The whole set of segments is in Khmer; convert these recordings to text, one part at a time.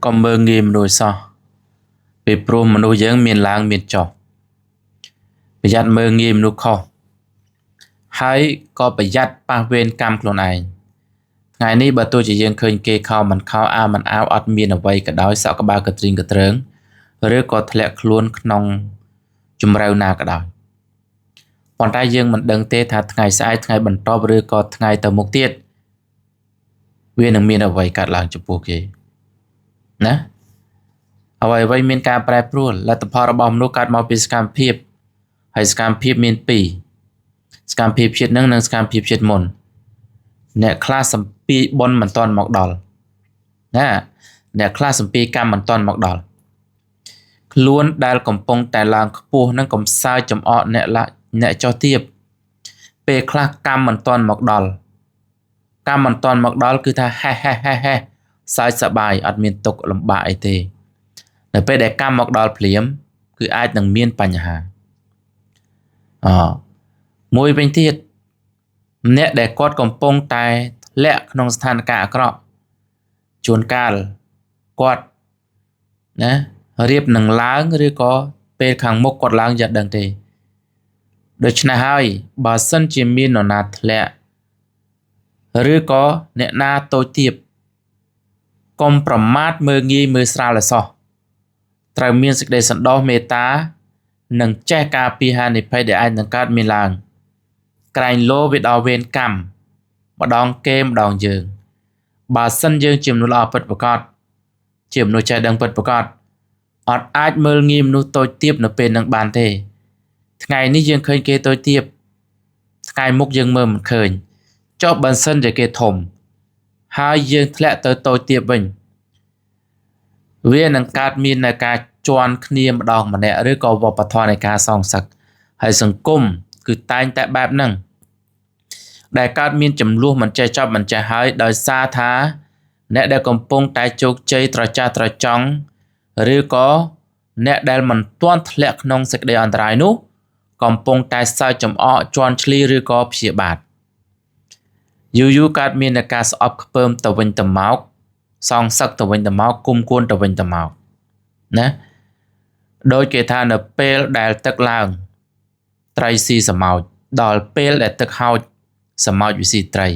កុំមើលងាយមនុស្សឲ្យសោះពីព្រោះមនុស្សយើងមានឡើងមានចុះប្រយ័ត្នមើលងាយមនុស្សខុសហើយក៏ប្រយ័ត្នប៉ះវេនកម្មខ្លួនឯងថ្ងៃនេះបើទោះជាយើងឃើញគេខោមិនខោអាមិនអាវអត់មានអ្វីក៏ដោយសក់ក្បាលកទ្រីងកទ្រើងឬក៏ធ្លាក់ខ្លួនក្នុងជម្រៅណាក៏ដោយប៉ុន្តែយើងមិនដឹងទេថាថ្ងៃស្អែកថ្ងៃបន្ទាប់ឬក៏ថ្ងៃទៅមុខទៀតវានឹងមានអ្វីកើតឡើងចំពោះគេណាអ្វីៗមានការប្រែប្រួលលទ្ធផលរបស់មនុស្សកើតមកពីសកម្មភាពហើយសកម្មភាពមានពីរសកម្មភាពជាតិនឹងនិងសកម្មភាពជាតិមុនអ្នកខ្លះសំពីបុណ្យមិនទាន់មកដល់ណាអ្នកខ្លះសំពីកម្មមិនទាន់មកដល់ខ្លួនដែលកំពុងតែឡើងខ្ពស់នឹងកំសើចំអកអ្នកឡាអ្នកចុះទៀបពេលខ្លះកម្មមិនទាន់មកដល់កម្មមិនទាន់មកដល់គឺថាហេះហេះហេះហេះសើចសប្បាយអត់មានទុក្ខលំបាកអីទេនៅពេលដែលកម្មមកដល់ភ្លាមគឺអាចនឹងមានបញ្ហាអមួយវិញទៀតអ្នកដែលគាត់កំពុងតែធ្លាក់ក្នុងស្ថានភាពអាក្រក់ជួនកាលគាត់ណារៀបនឹងឡើងឬក៏ពេលខាងមុខគាត់ឡើងយ៉ាងដឹងទេដូច្នេះហើយបើសិនជាមាននរណាធ្លាក់ឬក៏អ្នកណាតូចទាបកុំប្រមាថមើលងាយមើលស្រាលឲ្យសោះត្រូវមានសេចក្តីសន្តោសមេត្តានិងចេះការពារហានិភ័យដែលអាចនឹងកើតមានឡើងក្រែងលោវាដល់វេនកម្មម្ដងគេម្ដងយើងបើសិនយើងជាមនុស្សល្អពិតប្រាកដជាមនុស្សចេះដឹងពិតប្រាកដអត់អាចមើលងាយមនុស្សតូចទាបនៅពេលនឹងបានទេថ្ងៃនេះយើងឃើញគេតូចទាបថ្ងៃមុខយើងមើលមិនឃើញចុះបើសិនជាគេធំហើយយើងធ្លាក់ទៅតូចទាបវិញវានឹងកើតមាននៅការជន់គ្នាម្ដងម្នាក់ឬក៏វប្បធម៌នៃការសងសឹកហើយសង្គមគឺតែងតែបែបហ្នឹងដែលកើតមានចំនួនមិនចេះចប់មិនចេះហើយដោយសារថាអ្នកដែលកំពុងតែជោគជ័យត្រចះត្រចង់ឬក៏អ្នកដែលមិនទាន់ធ្លាក់ក្នុងសេចក្តីអន្តរាយនោះកំពុងតែសើចចំអកជន់ឈ្លីឬក៏ព្យាបាទយូរយូរកើតមានការស្អប់ខ្ពើមទៅវិញទៅមកសងសឹកទៅវិញទៅមកគុំគួនទៅវិញទៅមកណាដោយគេថានៅពេលដែលទឹកឡើងត្រីស៊ីសម្ោចដល់ពេលដែលទឹកហោចសម្ោចវាស៊ីត្រី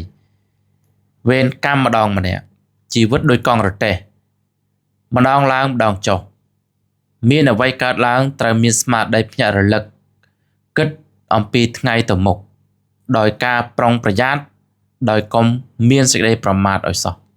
វេនកម្មម្ដងម្នាក់ជីវិតដោយកង់រទេះម្ដងឡើងម្ដងចុះមានអ្វីកើតឡើងត្រូវមានស្មារតីភ្ញាក់រលឹកគិតអំពីថ្ងៃទៅមុខដោយការប្រុងប្រយ័ត្នដោយកុំមានសេចក្តីប្រមាថឲ្យសោះ។